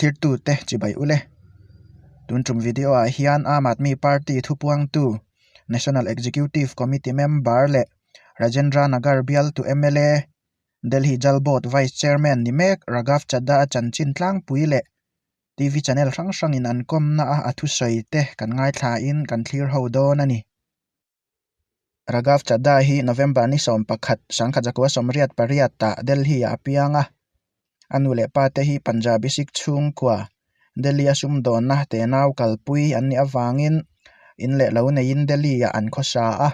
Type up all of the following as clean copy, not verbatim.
Thlirtute chibai ule. Tun tum video ah hian Aam Aadmi Party thupuangtu National Executive Committee member leh Rajendra Nagar bialtu mla Delhi Jal Board Vice Chairman ni mek Raghav Chadha a chanchin tlangpui leh TV channel hrang hrangin an kawmna a a thusawi te kan ngaithlain kan thlir ho dawn a ni. Raghav Chadha hi November ni 11, 1988 ah Delhi ah a piang a. A nu leh pa te hi Punjabi Sikh chhungkua Delhi a sumdawnna tenau kalpui an nih avangin in leh lo neiin Delhi ah an khawsa a.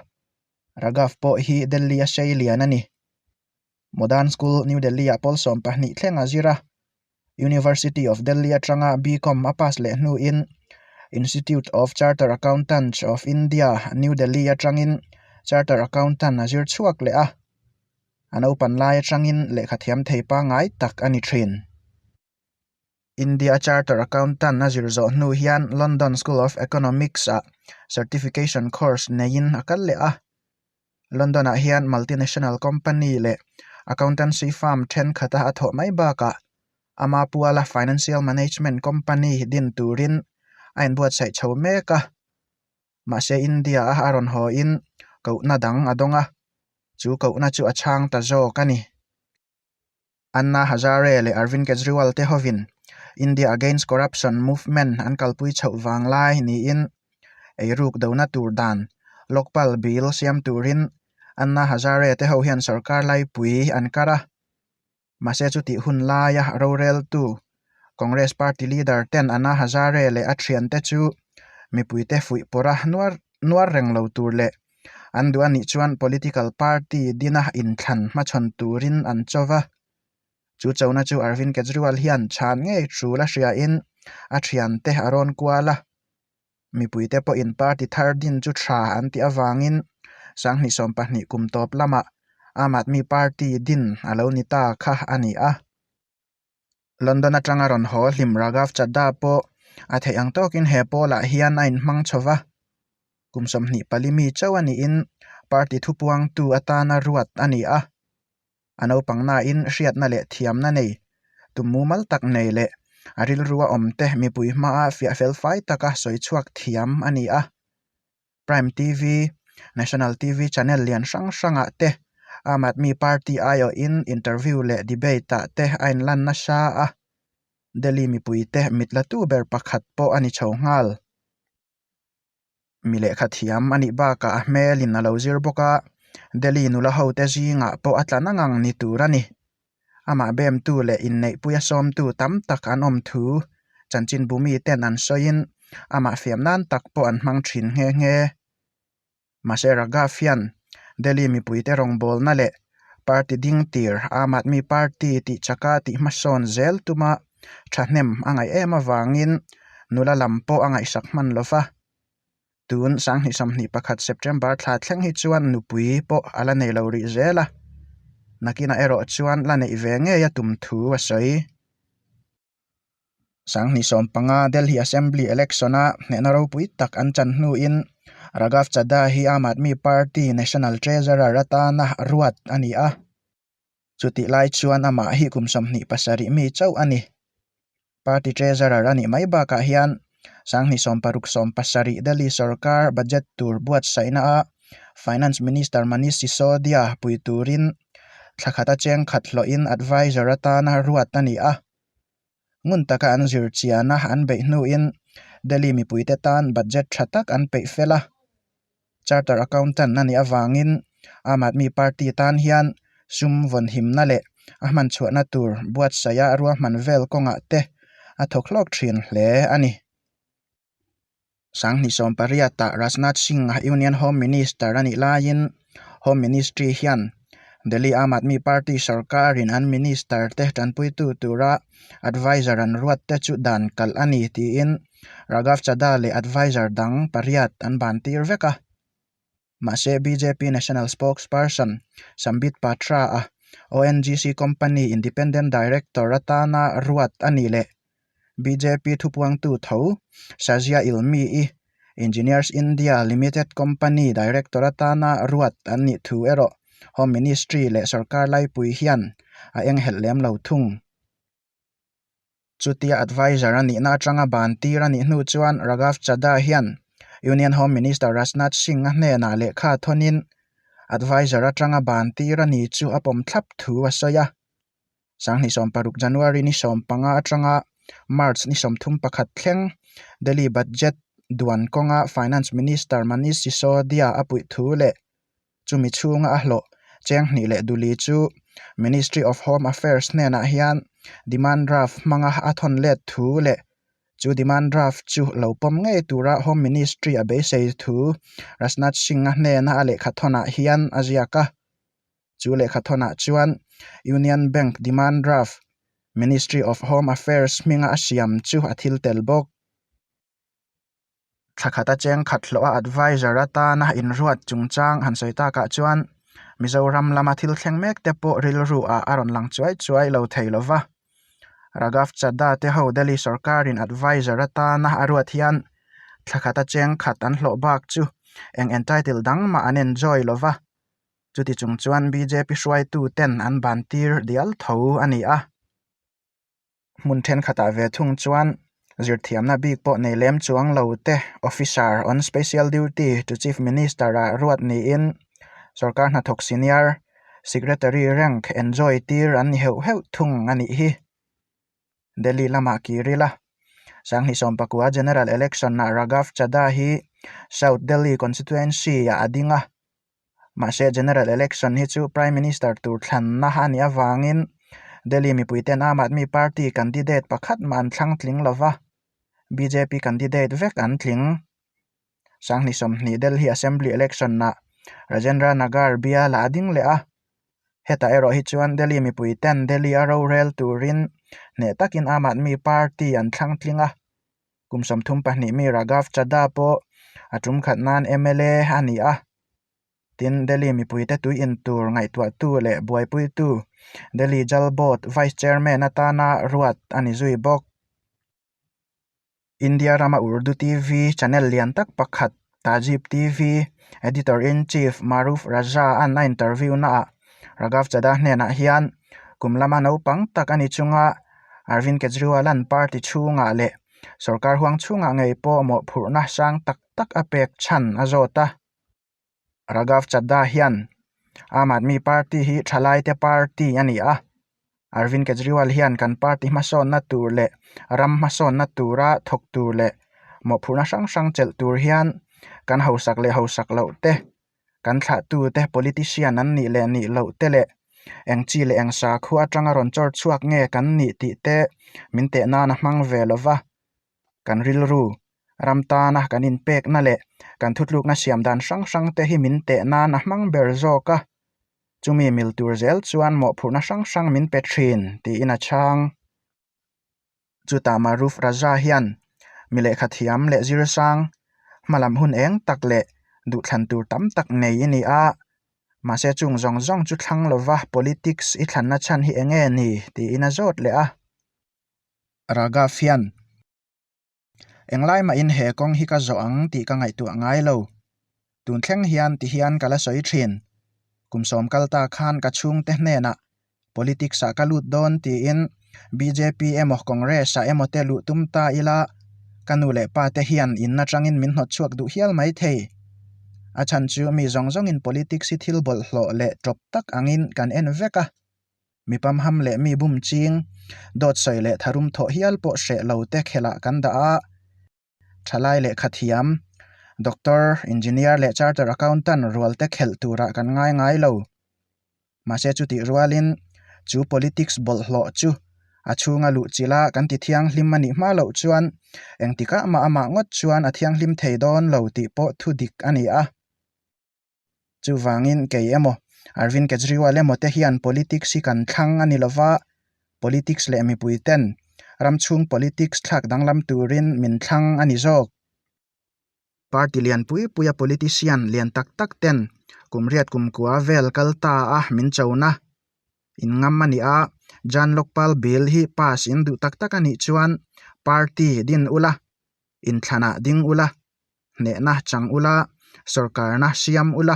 Raghav pawh hi Delhi a sei lian a ni. Modern School, New Delhi ah pawl 12 thleng a zir a. University of Delhi atanga BCom a pass leh hnuin Institute of Charter Accountants of India, New Delhi atangin Charter Accountant a zir chhuak leh a. A naupan lai atangin lehkha thiam thei pangngai tak a ni thin. India Charter Accountant a zir zawh hnu hian London School of Economics ah certification course neiin a kal leh a. London ah hian multinational company leh accountancy firm thenkhat a a thawh mai bakah ama puala financial management company din turin a inbuatsaih chho mek a. Mahse India a a rawn haw in kohna dang a dawng a, chu kohna chu a chhang ta zawk a ni. Anna Hazare leh Arvind Kejriwal te hovin India Against Corruption Movement an kalpui chhoh vang lai niin eiruk dona tur dan Lokpal Bill siam turin Anna Hazare te ho hian sorkar laipui an kar a. Mahse chutih hun laia roreltu Congress party leader ten Anna Hazare leh a thiante chu mipuite fuihpawrha nuar nuar reng lo tur leh An duh a nih chuan political party dina inthlan hmachhawn turin an cho va. Chu chona chu Arvind Kejriwal hian chhan ngei tul a hriain a thiante a rawn kual a. Mipuite pawhin party thar din chu tha an tih avangin 2020 kum tawp lamah Aam Aadmi Party din a lo ni ta kha a ni a. London atanga rawn haw hlim Raghav Chadha pawh a theih ang tawkin he pawlah hian a inhmang chho va. Kum 24 mi chauh a niin party thupuangtu atana ruat a ni a. A naupang nain hriatna leh thiamna nei, tum mumal tak nei leh a rilrua awmte mipui hmaa fiah fel fai taka sawi chhuak thiam a ni a. Prime TV, National TV channel lian hrang hrangah te Aam Aadmi Party aiawhin interview leh debate ah te a inlan nasa a, Delhi mipuite mit la tu ber pakhat pawh a ni chho nghal. Mi lehkha thiam a nih bakah a hmelin a lo zir bawk a, Delhi nula hote zingah pawh a tla nangang ni tur a ni. Amah bemtu leh inneihpuia sawmtu tam tak an awm thu chanchinbu miten an sawiin amah fiam nan tak pawh an hmang thin nghe nghe. Mahse Raghav hian Delhi mipuite rawngbawlna leh party ding tir Aam Aadmi Party tih chaka tih hmasawn zel tuma thahnem a ngaih em avangin nula lam pawh a ngaihsak hman lo va. Tun 2021 September thla thleng hi chuan nupui pawh a la nei lo rih zel a, nakinah erawh chuan la neih ve ngei a tum thu a sawi. 2015 Delhi Assembly Election-a hnehna ropui tak an chan hnuin Raghav Chadha hi Aam Aadmi Party National Treasurer atana ruat a ni a. Chutih lai chuan amah hi kum 27 mi chauh a ni. Party Treasurer a nih mai bakah hian 2060 70 Delhi sorkar budget tur buatsaihna a Finance Minister Manish Sisodia pui turin thla khata cheng khat hlawhin advisor atana ruat a ni a. Ngun taka an zir chiana an beih hnuin Delhi mipuite tan budget tha tak an peih fel a. Charter Accountant a nih avangin Aam Aadmi Party tan hian sum vawnhimna leh a hman chhuahna tur buatsaih a ruahman vel kawngah te a thawk hlawk thin hle a ni. 2018 ah Rajnath Singh Union Home Minister a nih laiin Home Ministry hian Delhi Aam Aadmi Party sorkarin an minister te tanpuitu tura advisor an ruat te chu dan kalh a ni tiin Raghav Chadha leh advisor dang pariat an ban tir vek a. Mahse bjp National Spokesperson Sambit Patra a ONGC company Independent Director atana ruat a nih leh bjp thupuangtu tho Shazia Ilmi-i Engineers India Limited Company Director atana ruat an nih thu erawh Home Ministry leh sorkar laipui hian a enghelh lem lo thung. Chutia adviser a nihna atanga ban tir a nih hnu chuan Raghav Chadha hian Union Home Minister Rajnath Singh-a hnenah lehkha thawnin adviser atanga ban tir a ni chu a pawm thlap thu a sawi a. 2016 January ni 15 atanga March ni 31 thleng Delhi Budget duan kawnga Finance Minister Manish Sisodia a puih thu leh chumi chhunga a hlawh cheng hnih leh duli chu Ministry of Home Affairs hnenah hian demand draft hmanga a thawn let thu leh chu demand draft chu lo pawm ngei tura Home Ministry a beisei thu Rajnath Singh-a hnena a lehkha thawnah hian a ziak a. Chu lehkha thawnah chuan Union Bank demand draft Ministry of Home Affairs hminga a siam chu a thil tel bawk. Thla khata cheng khat hlawha adviser atana inruat chungchang han sawi takah chuan Mizoram lama thil thleng mek te pawh rilru ah a rawn lang chuai chuai lo thei lo va. Raghav Chadha te ho Delhi sorkarin adviser atana a ruat hian thla khata cheng khat an hlawh bak chu eng entitle dang mah an enjoy lo va. Chuti chung chuan bjp hruaitu ten an ban tir dial tho a ni a. Hmun thenkhatah ve thung chuan zirthiamna bik pawh nei lem chuang lo te Officer on Special Duty to Chief Minister ah ruat niin sorkar hnathawk Senior Secretary rank enjoy tir an ni heuh heuh thung a nih hi. Delhi lamah kir ila. 2019 General Election ah Raghav Chadha hi South Delhi Constituency ah a ding a. Mahse General Election hi chu Prime Minister tur thlanna a nih avangin Delhi mipuiten Aam Aadmi Party candidate pakhat mah an thlang tling lo va, bjp candidate vek an tling. 2020 Delhi Assembly Election-ah Rajendra Nagar bialah a ding leh a. Hetah erawh hi chuan Delhi mipuiten Delhi a rorel turin hneh takin Aam Aadmi Party an thlang tling a. Kum 32 mi Raghav Chadha pawh a tum khat nan mla a ni a. Tin, Delhi mipuite tui in tur ngaihtuahtu leh buaipuitu Delhi Jal Board Vice Chairman atana ruat a ni zui bawk. India rama Urdu TV channel lian tak pakhat Tahzeeb TV Editor-in-Chief Maruf Raza an a interview naah Raghav Chadha hnenah hian kum lama naupang tak a ni chunga Arvind Kejriwal-a'n party chhungah leh sorkar huang chhungah ngei pawh mawhphurhna sang tak tak a pek chhan a zawt a. Raghav Chadha hian Aam Aadmi Party hi thalaite party a ni a, Arvind Kejriwal hian kan party hmasawnna tur leh ram hmasawnna tura thawk tur leh mawhphurhna hrang hrang chelh tur hian kan hausak leh hausak loh te, kan thlahtute politician an nih leh nih loh te leh eng chi leh eng sakhua atanga rawn chawr chhuak nge kan nih tih te min teh nan a hmang ve lo va, kan rilru ram tana kan inpekna leh kan thutlukna siam dan hrang hrang te hi min teh nan a hmang ber zawk a, chumi mil tur zel chuan mawhphurhna hrang hrang min pe thin tiin a chhang. Chutah Maruf Raza hian mi lehkha thiam leh zir sang, hmalam hun eng tak leh duhthlan tur tam tak nei i ni a, mahse chung zawng zawng chu thlang lova politics i thlanna chhan hi eng nge ni tiin a zawt leh a. Raghav hian. Englai mahin he kawng hi ka zawh ang tih ka ngaihtuah ngai lo. Tun thleng hian ti hian ka la sawi thin. Kum sawm kal ta khan ka chhungte hnenah politics ah ka lut dawn tiin bjp emaw Congress ah emaw te luh tum ta ila ka nu leh pa te hian in atangin min hnawt chhuak duh hial mai thei. A chhan chu mi zawng zawngin politics hi thil bawlhhlawh leh tawp tak angin kan en vek a. Mi pamham leh mi bum ching, dawt sawi leh tharum thawh hial pawh hreh lo te khelh ah kan dah a, thalai lehkha thiam, doctor, engineer leh charter accountant rual te khelh turah kan ngai ngai lo. Mahse chutih rualin chu politics bawlhhlawh chu a chhunga luh chilh a kan ti thianghlim a nih hma loh chuan engtikah mah amah ngawt chuan a thianghlim thei dawn lo tih pawh thu dik a ni a. Chuvangin kei emaw, Arvind Kejriwal emaw te hian politics hi kan thlang a ni lova, politics leh mipui ten ram chhung politics thlak danglam turin min thlang a ni zawk. Party lian pui puia politician lian tak tak ten kum riat kum kua vel kal ta a min chona in ngam a ni a, Jan Lokpal Bill hi pass in duh tak tak a nih chuan party din ula, inthlanah ding ula, hnehna chang ula, sorkarna siam ula,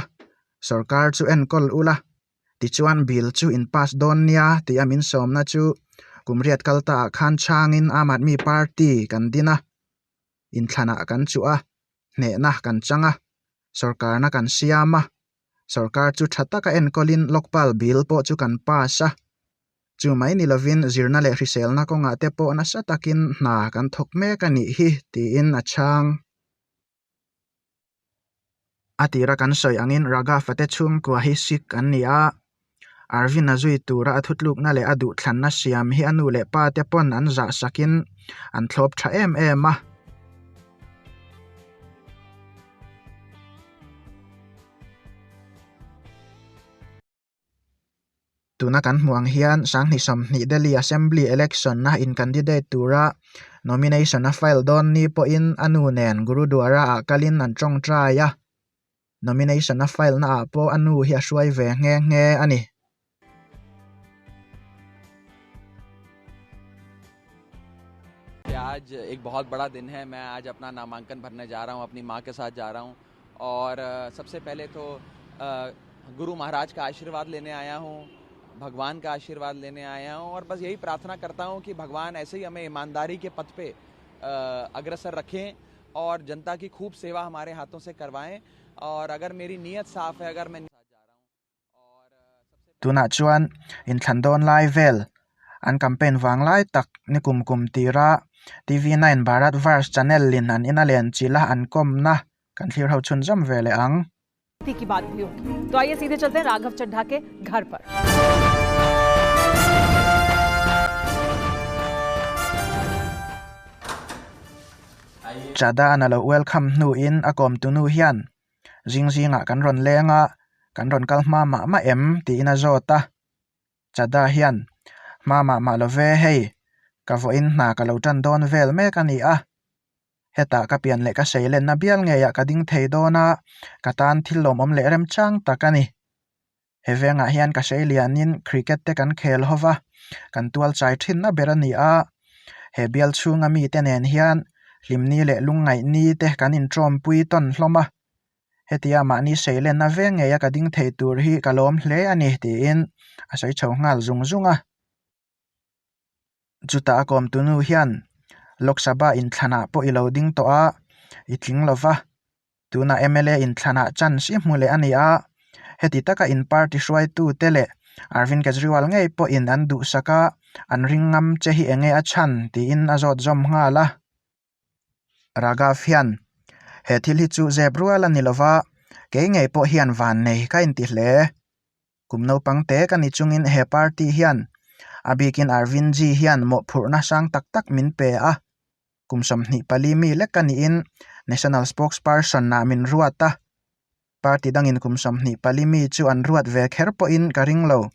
sorkar chu enkawl ula, tichuan bill chu in pass dawn nia tih a min sawmna chu Kum riat kal ta ah khan chhangin Aam Aadmi Party kan din a, inthlanah kan chuh a, hnehna kan chang a, sorkarna kan siam a, sorkar chu tha taka enkawlin Lokpal Bill pawh chu kan pass a. Chu mai ni lovin zirna leh hriselna kawngah te pawh nasa takin hna kan thawk mek a nih hi, tiin a chhang. A tira kan sawi angin Raghav-a te chhungkua hi Sikh an ni a, Arvind-a zui tura a thutlukna leh a duhthlanna siam hi a nu leh pa te pawn an zahsakin an thlawp tha em em a. Tuna kan hmuh ang hian Sanghnih 20 Delhi Assembly Election a in candidate tura nomination a file dawn ni pawhin a nu nen Gurudwara ah kalin an tawngtai a, nomination a file na ah pawh a nu hi a hruai ve nghe nghe a ni. आज एक बहुत बड़ा दिन है मैं आज अपना नामांकन भरने जा रहा हूँ अपनी माँ के साथ जा रहा हूँ और सबसे पहले तो गुरु महाराज का आशीर्वाद लेने आया हूँ भगवान का आशीर्वाद लेने आया हूँ और बस यही प्रार्थना करता हूँ कि भगवान ऐसे ही हमें ईमानदारी के पथ पे अग्रसर रखें और जनता की खूब सेवा हमारे हाथों से करवाएं और अगर मेरी नीयत साफ है अगर मैं Tunah chuan inthlan dawn lai vel an campaign vang lai tak ni kum kum tira TV nine Bharat Varsh channel in an ina len chilh a an kawmna kan thlir ho chhunzawm ve leh ang. की बात भी होगी तो आइए सीधे चलते हैं राघव चड्ढा के घर पर Chadha-a'n a lo welcome hnuin a kawmtunu hian zing zingah kan rawn leng a, kan rawn kal hma mah mah em tiin a zawt a. Chadha hian, Hma mah mah lo ve hei, ka vawiin hna ka lo tan dawn vel mek a ni a. Hetah ka pian leh ka seilenna bial ngeiah ka ding thei dawn a, ka tan thil lawmawm leh remchang tak a ni. He vengah hian ka sei lianin cricket te kan khel ho va, kan tual chai thinna ber a ni a. He bial chhunga mite nen hian hlimni leh lungngaihni te kan intawmpui tawn hlawm a. Hetia mahni seilenna veng ngeia ka ding thei tur hi ka lawm hle a ni tiin a sawi chho nghal zung zung a. Chutah a kawmtunu hian Lok Sabha inthlanah pawh i lo ding tawh a, i tling lo va. Tunah mla inthlanah chance i hmu leh a ni a, heti taka in party hruaitute leh Arvind Kejriwal ngei pawhin an duhsak a, an ring ngam che hi enge a chhan tiin a zawt zawm nghal a. Raghav hian he thil hi chu zep rual a ni lo va, kei ngei pawh hian vannei ka inti hle. Kum naupang te ka ni chungin he party hian a bikin Arvind ji hian mawhphurhna hrang tak tak min pe a. Kum 24 mi lek ka niin National Spokesperson ah min ruat a. Party dangin kum 24 mi chu an ruat ve kher pawhin ka ring lo.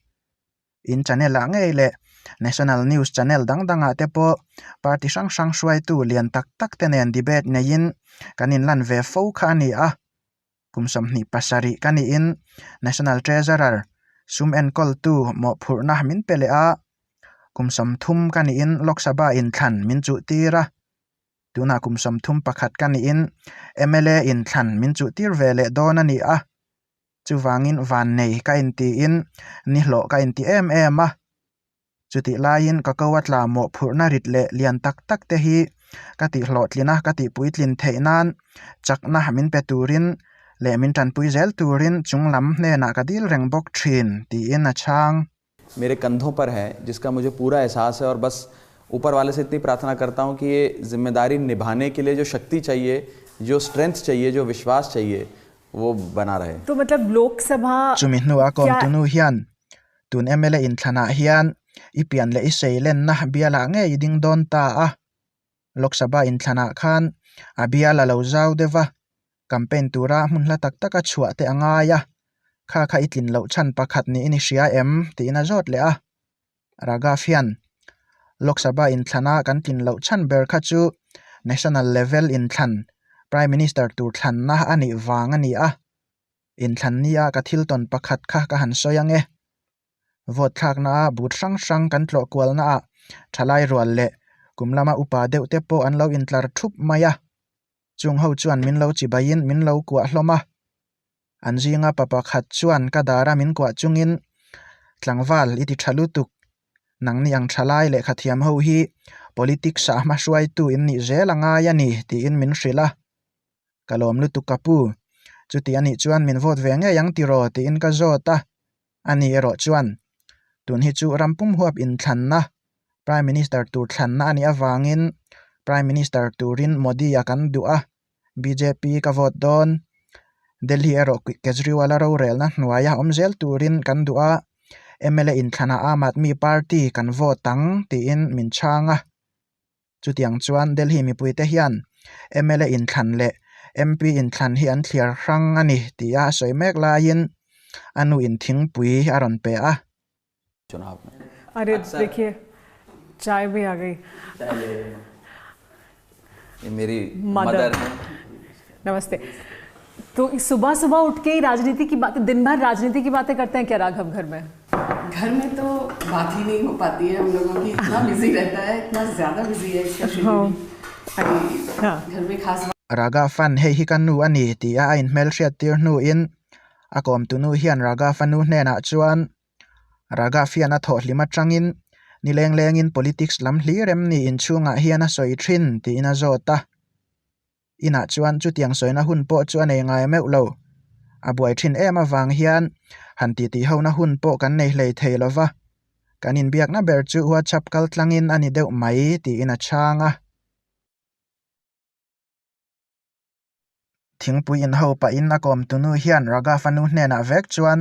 In channel ah ngei leh National News channel dang dangah te pawh party hrang hrang hruaitu lian tak tak te nen debate neiin kan inlan ve fo kha a ni a. Kum 27 ka niin National Treasurer sum enkawltu mawhphurhna min pe leh a, kum 30 ka niin Lok Sabha inthlan min chuhtir a, tunah kum 31 ka niin mla inthlan min chuhtir ve leh dawn a ni a, chuvangin vannei ka intiin nihlawh ka inti em em a. Chutih laiin ka ko a tla mawhphurhna rit leh lian tak tak te hi ka tihhlawhtlin a, ka tihpuitlin theih nan chakna min pe turin leh min tanpui zel turin chung lam hnenah ka dil reng bawk thin, tiin a chhang. मेरे कंधों पर है जिसका मुझे पूरा एहसास है और बस ऊपर वाले से इतनी प्रार्थना करता हूँ कि ये जिम्मेदारी निभाने के लिए जो शक्ति चाहिए जो स्ट्रेंथ चाहिए जो विश्वास चाहिए वो बना रहे। तो मतलब Lok Sabha Chumi hnuah kawmtunu hian Tun mla inthlanah hian i pian leh i seilenna bialah ngei i ding dawn ta a. Lok Sabha inthlanah khan a bial a lo zau deuh a, campaign tura hmun hla tak taka chhuah te a ngai a, kha kha i tlin loh chhan pakhat niin i hria em tiin a zawt leh a. Raghav hian Lok Sabha inthlana kan tlin loh chhan ber kha chu National level inthlan Prime Minister tur thlanna a nih vang a ni a. Inthlan nia ka thil tawn pakhat kha ka han sawi ang e. Vote thlakna a booth hrang hrang kan tlawh kualna ah thalai rual leh kum lama upa deuh te pawh an lo intlar thup mai a. Chung ho chuan min lo chibaiin min lo kuah hlawm a. An zinga pa pakhat chuan ka dara min kuah chungin tlangval i ti tha lutuk. Nangni ang thalai lehkha thiam ho hi politics ah hmahruaitu in nih zel a ngai a ni tiin min hrilh a. Ka lawm lutuk ka pu. Chuti a nih chuan min vote ve ngei ang tiraw tiin ka zawt a. Ani erawh chuan, Tun hi chu ram pum huap inthlanna, Prime Minister tur thlanna a nih avangin Prime Minister turin Modi-a kan duh a, bjp ka vote dawn. Delhi erawh Kejriwal-a rorelna hnuaia awm zel turin kan duh a, mla inthlanah Aam Aadmi Party kan vote ang tiin min chhang a. Chutiang chuan Delhi mipuite hian mla inthlan leh MP inthlan hi an thliar hrang a ni tia a sawi mek laiin a nu in thingpui a rawn pe a. Arey dekhiye chai bhi aa gayi. Ye meri mother hai. Namaste. तो सुबह सुबह उठ के ही राजनीति की बातें दिन भर राजनीति की बातें करते हैं क्या राघव घर में घर में तो बात ही नहीं हो पाती है हम लोगों की इतना बिजी रहता है इतना ज्यादा बिजी है इसका शेड्यूल हाँ। घर में खास Raghav an hei hi ka nu a ni tia a inhmelhriat tir hnuin a kawmtu nu hian Raghav a nu hnenah chuan Raghav hian a thawh hlim atangin nileng lengin politics lam hlir em ni inchhungah hian a sawi thin tiin a zawt a. Inah chuan chutiang sawina hun pawh chu a nei ngai meuh lo. A buai thin em avang hian han titi hona hun pawh kan nei hlei thei lo va, kan inbiakna ber chu WhatsApp kal tlangin a ni deuh mai tiin a chhang a. Thingpui inho pahin a kawmtunu hian Raghav a nu hnenah vek chuan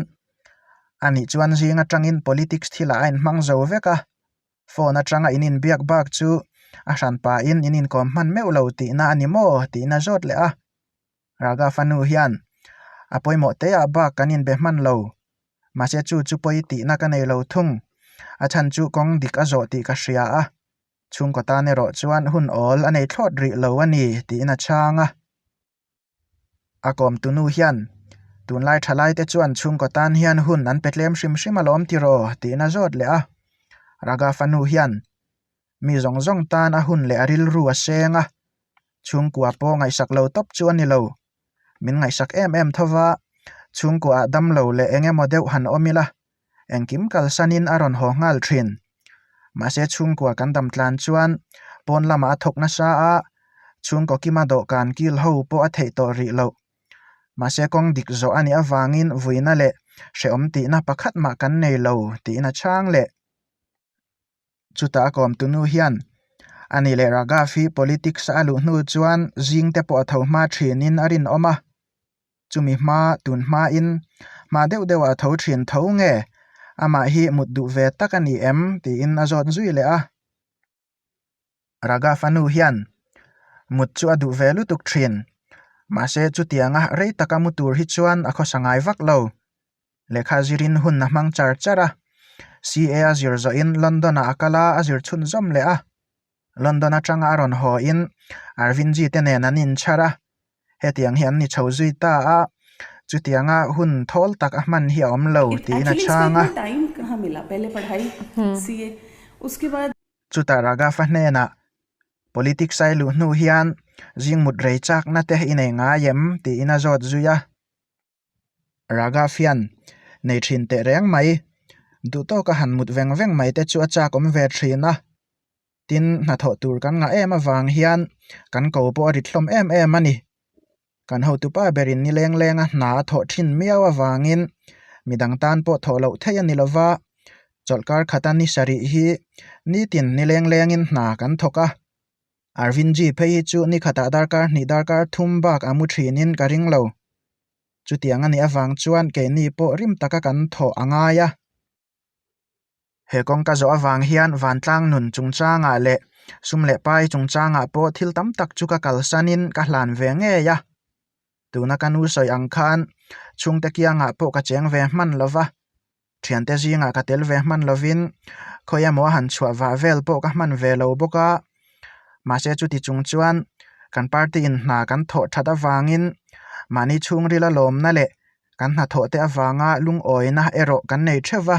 ani chuan zing atangin politics thilah a inhmang zo vek a, Phone atanga in inbiak bak chu a hran pahin in inkawm hman meuh lo tihna a ni maw tiin a zawt leh a. Raghav a nu hian a pawimawh te ah bak kan inbe hman lo. Mahse chu chu pawi tihna ka nei lo thung. A chhan chu kawng dik a zawh tih ka hria a. Chhungkaw tan erawh chuan hun awl a nei thlawt rih lo a ni tiin a chhang a. A kawmtu nu hian, Tunlai thalaite chuan chhungkaw tan hian hun an pe tlem hrim hrim alawm tiraw? tiin a zawt leh a. Raghav a nu hian, Mi zawng zawng tan a hun leh a rilru a seng a, chhungkua pawh ngaihsak lo tawp chu a ni lo. Min ngaihsak em em tho va, chhungkuaah dam lo leh eng emaw deuh han awm ila, engkim kalsanin a rawn haw nghal thin. Mahse chhungkua kan dam tlan chuan pawn lamah a thawk nasa a, chhungkaw kima dawhkan kil ho pawh a theih tawh rih loh. Mahse kawng dik zawh a nih avangin vuina leh hrehawm tihna pakhat mah kan nei lo tiin a chhang leh. Chutah a kawmtu nu hian a ni leh Raghav hi politics a a luh hnu chuan zing te pawh a tho hma thinin a rinawm a. Chumi hma tun hmain hma deuh deuhah a tho thin tho nge amah hi mut duh ve tak a ni em tiin a zawt zui leh a. Raghav a nu hian mut chu a duh ve lutuk thin mahse chutianga rei taka mu tur hi chuan a khawsa ngai vak lo. Lehkha zirin hun a hmang char char a, CA a zir zawhin London-ah a kal a, a zir chhunzawm leh a. London atanga a rawn haw in Arvindji te nen an inchhar a, hetiang hi an ni chho zui ta a, chutianga hun thawl tak a hman hi a awm lo tiin a chhang a. Chutah Raghav-a hnenah Politics a i luh hnu hian zing mut rei chakna te i nei ngai em? tiin a zawt zui a. Raghav hian nei thin teh reng mai. Duh tawka han mut veng veng mai te chu a chak awm ve thin a. Tin, hnathawh tur kan ngah em avang hian kan ko pawh a rit hlawm em em a ni. Kan hotupa berin ni leng lenga hna a thawh thin miau avangin midang tan pawh thawh loh theih a ni lova, chawlhkar khata ni sarih hi nitin ni leng lengin hna kan thawk a. Arvindji phei hi chu ni khatah darkar hnih darkar thum bak a mu thinin ka ring lo. Chutiang a nih avang chuan keini pawh rim taka kan thawh a ngai a. He kawngka zawh avang hian vantlang nun chungchangah leh sum leh pai chungchangah pawh thil tam tak chu ka kalsanin ka hlan ve ngei a. Tuna ka nu sawi ang khan chhungte kiangah pawh ka cheng ve hman lo va, thiante zingah ka tel ve hman lovin khawi emaw a han chhuah vah vel pawh ka hman ve lo bawk a. Mahse chuti chung chuan kan party in hna kan thawh that avangin mahni chhungrila lawmna leh kan hnathawh te avanga lungawina erawh kan nei theuh va.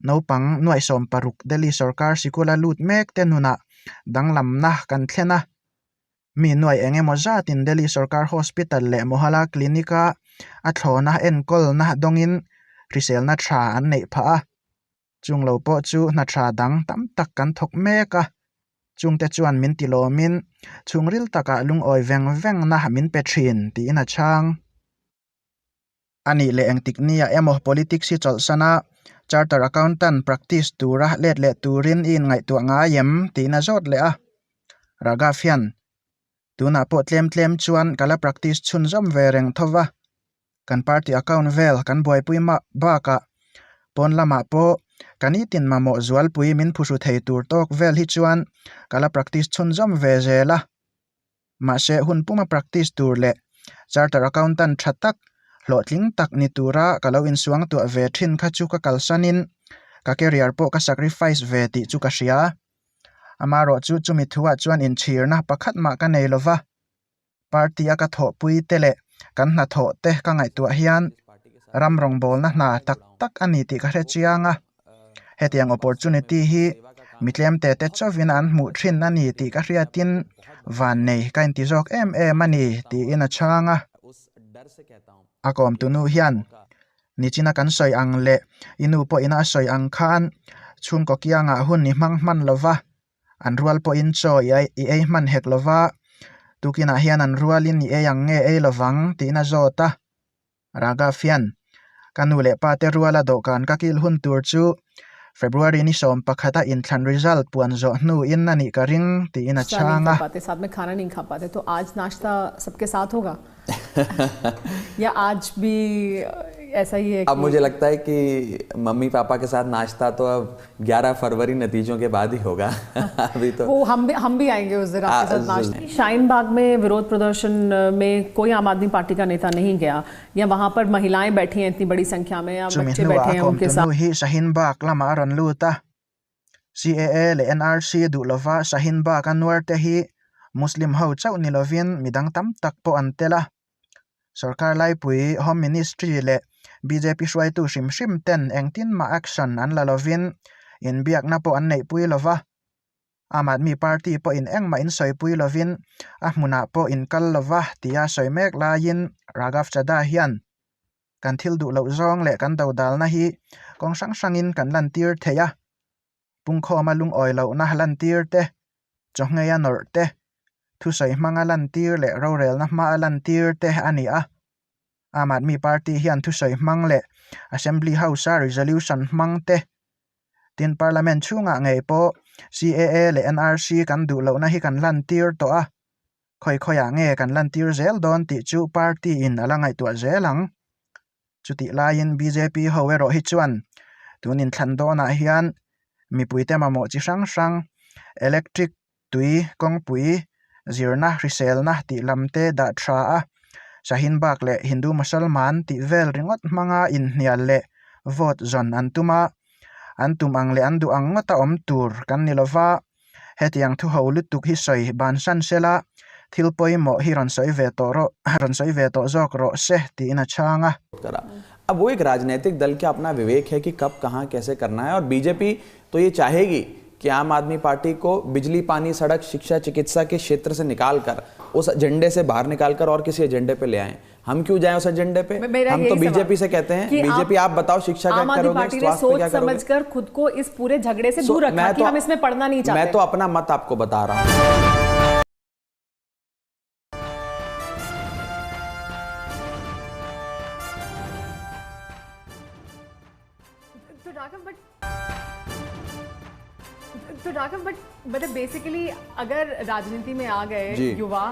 Naupang nuaihsawm paruk Delhi sorkar sikula lut mek te nunah danglamna kan thlen a. Mi nuaih eng emaw zatin Delhi sorkar hospital leh Mohalla clinic a a thlawna enkawlna dawngin hriselna tha an neih phah a. Chung lo pawh chu hna tha dang tam tak kan thawk mek a, chungte chuan min ti lawmin chhungril takah lungawi veng vengna min pe thin tiin a chhang. A nih leh engtik nia emaw politics hi chawlhsan a, charter accountant practice tura let leh turin i inngaihtuah ngai em tiin a zawt leh a. Raghav hian, Tunah pawh tlem tlem chuan ka la practice chhunzawm ve reng tho va, kan party account vel kan buaipui mah bakah pawn lamah pawh ka nitin mamawh zualpui min phuhru thei tur tawk vel hi chuan ka la practice chhunzawm ve zel a. Mahse hun puma practice tur leh charter accountant tha tak, hlawhtling tak ni tura ka lo insuang tuah ve thin kha chu ka kalsanin ka career pawh ka sacrifice ve tih chu ka hria. Amaherawh chu chumi thuah chuan inchhirna pakhat mah ka nei lova, party a ka thawhpui te leh kan hnathawh te ka ngaihtuah hian ram rawngbawlna hna tak tak a ni tih ka hre chiang a. Hetiang opportunity hi mi tlemte te chauhin an hmuh thin a ni tih ka hriatin vannei ka inti zawk em em a ni tiin a chhang a. A kawmtunu hian nichina kan sawi ang leh i nu pawhin a sawi ang khan chhungkaw kiangah hun i hmang hman lova, an rual pawhin chaw i ei hman hek lova, tukinah hian an rualin i ei ang nge ei lovang tiin a zawt a. Raghav hian ka nu leh pa te ruala dawhkan ka kil hun tur chu February ni 11 a inthlan result puan zawh hnuin a nih ka ring tiin a chhang a. या आज भी ऐसा ही है अब मुझे लगता है कि मम्मी पापा के साथ नाश्ता तो अब 11 फरवरी नतीजों के बाद ही होगा अभी तो वो हम भी हम भी आएंगे उस दिन आपके साथ नाश्ता शाहीन बाग में विरोध प्रदर्शन में कोई आम आदमी पार्टी का नेता नहीं गया या वहां पर महिलाएं बैठी हैं इतनी बड़ी संख्या में या Chumi बच्चे hnuah बैठे a हैं उनके kawmtu साथ nu hi Shaheen Bagh lamah a rawn lut a. CAA leh NRC duh lova Shaheen Bagh a nuar te hi Muslim ho chauh ni lovin midang tam tak pawh an tel a. Sorkar laipui Home Ministry leh bjp hruaitu hrim hrim ten engtin mah action an la lovin inbiakna pawh an neihpui lova. Aam Aadmi Party pawhin engmah insawipui lovin a hmunah pawh inkal lova tia sawi mek laiin Raghav Chadha hian kan thil duh loh zawng leh kan dodalna hi kawng hrang hrangin kan lantir thei a, pungkhawma lungawi lohna lantir te, chawhngei a nawrh te, thusawi hmanga lantir leh rorelna hmaa lantir te a ni a. Aam Aadmi Party hian thusawi hmang leh Assembly House-a resolution hmang te, tin Parliament chhungah ngei pawh CAA leh NRC kan duh lohna hi kan lantir tawh a. Khawi khawiah nge kan lantir zel dawn tih chu party in a la ngaihtuah zel ang. Chutih laiin bjp ho erawh hi chuan tun inthlan dawnah hian mipuite mamawh chi hrang hrang electric tui kawngpui zirna hriselna tih lam te dah tha a, Shaheen Bagh leh Hindu Musalman tih vel ringawt hmanga inhnial leh vote zawn an tum a, an tum ang leh an duh ang ngawta awm tur kan ni lova. Hetiang thu ho lutuk hi sawi bansan sela, thil pawimawh hi rawn sawi ve tawh rawh, rawn sawi ve tawh zawk rawh se tiin a chhang a. अब वो एक राजनीतिक दल का अपना विवेक है कि कब कहाँ कैसे करना है और बीजेपी तो ये चाहेगी कि आम आदमी पार्टी को बिजली पानी सड़क शिक्षा चिकित्सा के क्षेत्र से निकालकर उस एजेंडे से बाहर निकालकर और किसी एजेंडे पे ले आए हम क्यों जाएं उस एजेंडे पे मेरा हम तो यही सवाल बीजेपी से कहते हैं कि बीजेपी आप बताओ शिक्षा क्या आम आदमी करोगे पार्टी ने स्वास्थ्य पे सोच क्या करोगे समझकर खुद को इस पूरे झगड़े से सो, दूर रखा मैं कि तो- हम इसमें पढ़ना नहीं चाहते मैं तो अपना मत आपको बता रहा हूं तो राघव बट तो राघव बट मतलब बेसिकली अगर राजनीति में आ गए जी। युवा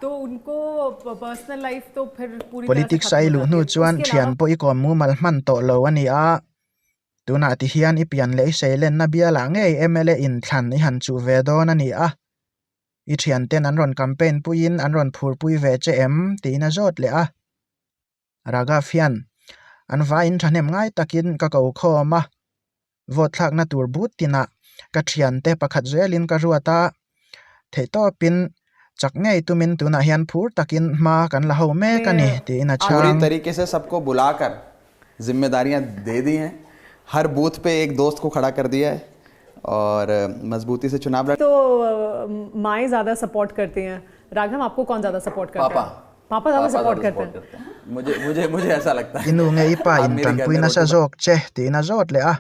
तो उनको पर्सनल लाइफ तो फिर पूरी तरह से Politics खत्म a i हो luh जाती hnu है। chuan उसके thian अलावा pawh i kawm mumal hman tawh lo a ni a. Tunah ti hian i pian leh i seilenna bialah ngei mla inthlan i han chuh ve dawn a ni a. I thianten an rawn campaign puiin an rawn phurpui ve che em tiin a zawt leh a. Raghav hian an vaiin thahnem ngai takin ka ko khawm a, vote thlakna tur but tinah ka thiante pakhat zelin ka ruat a, theihtawpin chak ngei tumin tunah hian phur takin hma kan la ho mek a ni tiin a पूरी chhang. तरीके से सबको बुलाकर जिम्मेदारियां दे दी हैं हर बूथ पे एक दोस्त को खड़ा कर दिया है और मजबूती से चुनाव लड़ तो माएँ ज़्यादा सपोर्ट करती हैं राघव आपको कौन ज़्यादा सपोर्ट करता पापा है पापा ज़्यादा सपोर्ट करते हैं करते हैं मुझे मुझे मुझे ऐसा लगता I nu nge i pa आप in मेरे घर tanpui में nasa रोटी zawk che tiin a zawt leh a.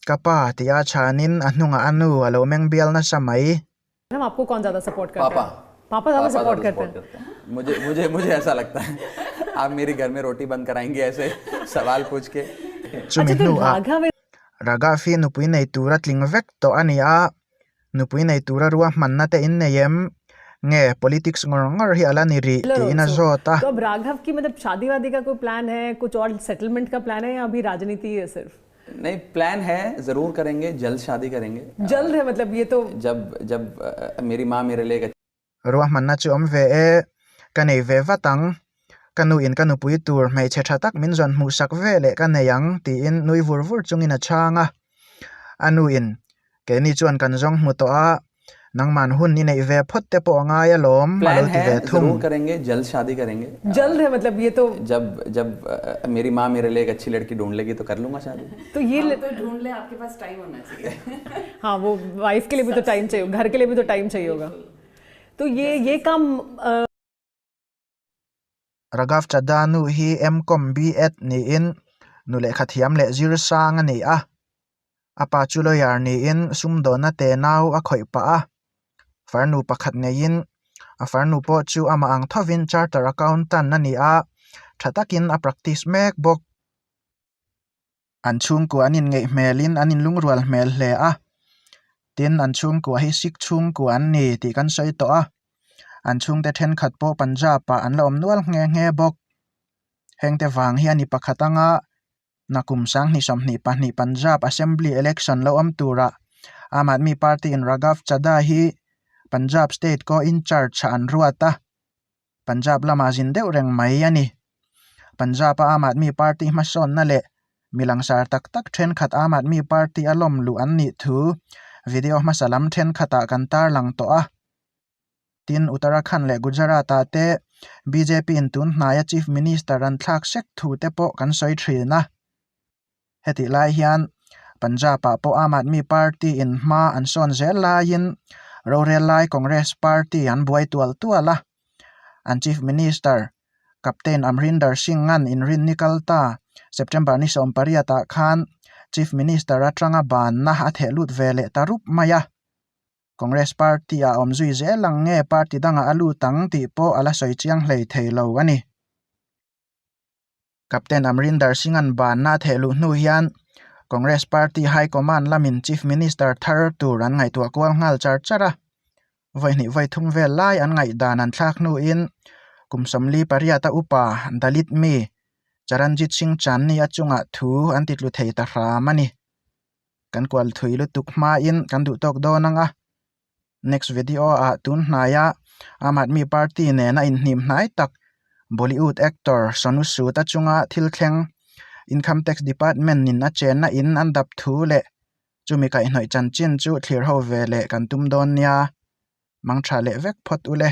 Ka pa tia chhanin a hnungah a nu a lo meng bial nasa mai. Madam आपको कौन ज्यादा सपोर्ट करता पापा है पापा ज्यादा पापा सपोर्ट ज़्यादा करते हैं support करते हैं मुझे मुझे मुझे ऐसा लगता है आप मेरे घर में रोटी बंद कराएंगे ऐसे सवाल पूछ के Chumi अच्छा तो hnuah Raghav Raghav hi nupui nei tura tling vek tawh a ni a, nupui nei tura ruahmanna te in nei em? Nge politics ngawr ngawr hi a la ni rih tiin a also zawt a. तो अब राघव की मतलब शादी वादी का कोई प्लान है कुछ और सेटलमेंट का प्लान है या अभी राजनीति है सिर्फ नहीं प्लान है ज़रूर करेंगे जल्द शादी करेंगे जल्द है मतलब ये तो जब जब अ, मेरी माँ मेरे लिए एक Ruahmanna chu awm ve e, ka nei ve vat ang. Ka nu in ka nupui tur hmeichhe tha tak min zawn hmuh sak ve leh ka nei ang tiin nui vur vur chungin a chhang a. A nu in, Keini chuan kan zawng hmu tawh a, nangman hun i neih ve phawt te pawh a ngai alawm a plan lo ti है ve thung. ज़रूर करेंगे जल्द शादी करेंगे जल्द है मतलब ये तो जब जब अ, मेरी माँ मेरे लिए एक अच्छी लड़की ढूंढ लेगी तो कर लूँगा शादी तो ये हम तो ढूंढ ले आपके पास टाइम होना चाहिए हाँ वो वाइफ के लिए भी तो टाइम चाहिए घर के लिए भी तो टाइम चाहिए होगा तो ये ये काम अ, Raghav Chadha nu hi M.Com B.Ed niin nu lehkha thiam leh zir sang a ni a. A pa chu lawyer niin sumdawnna te nau a khawih pah a. Farnu pakhat neiin a farnu pawh chu amah ang thovin charter accountant a ni a, tha takin a practice mek bawk. An chhungkua an inngeih hmelin an inlungrual hmel hle a, tin an chhungkua hi Sikh chhungkua an ni tih kan sawi tawh a, an chhungte thenkhat pawh Punjab ah an la awm nual nghe nghe bawk. Hengte vang hi a ni pakhat anga nakum sanghnih 22 Punjab Assembly Election lo awm turah Aam Aadmi Party in Raghav Chadha hi Punjab State ko in-charge ah an ruat a. Punjab lamah zin deuh reng mai a ni. Punjab a Aam Aadmi Party hmasawnna leh mi langsar tak tak thenkhat Aam Aadmi Party a lawm luh an nih thu video hmasa lam thenkhatah kan tarlang tawh a. Tin, Uttarakhand leh Gujarat ah te bjp in tun hnaia Chief Minister an thlak sek thu te pawh kan sawi thin a. Hetih lai hian Punjab ah pawh Aam Aadmi Party in hma an sawn zel laiin rorel lai Congress Party an buai tual tual a. An Chief Minister Captain Amrinder Singh-a'n inrinni kal ta September ni 18 ah khan Chief Minister atanga banna a theh lut ve leh ta rup mai a. Congress Party ah awm zui zel ang nge party dangah a lut ang tih pawh a la sawi chiang hlei thei lo a ni. Captain Amrinder Singh-a'n banna a theh luh hnu hian Congress Party High Command lamin Chief Minister thar tur an ngaihtuah kual nghal char char a. Vawi hnih vawi thum vel lai an ngaihdan an thlak hnuin kum 48 a upa Dalit mi Charanjit Singh Channi a chungah thu an titlu thei ta hram a ni. Kan kual thui lutuk hmain kan duh tawk dawn ang a. Next video ah tun hnaia Aam Aadmi Party nena inhnim hnai tak Bollywood actor Sonu Sood a chunga thil thleng Income Tax Department in a chenna in an dap thu leh chumi kaihhnawih chanchin chu thlir ho ve leh kan tum dawn nia. Mangtha leh vek phawt u le.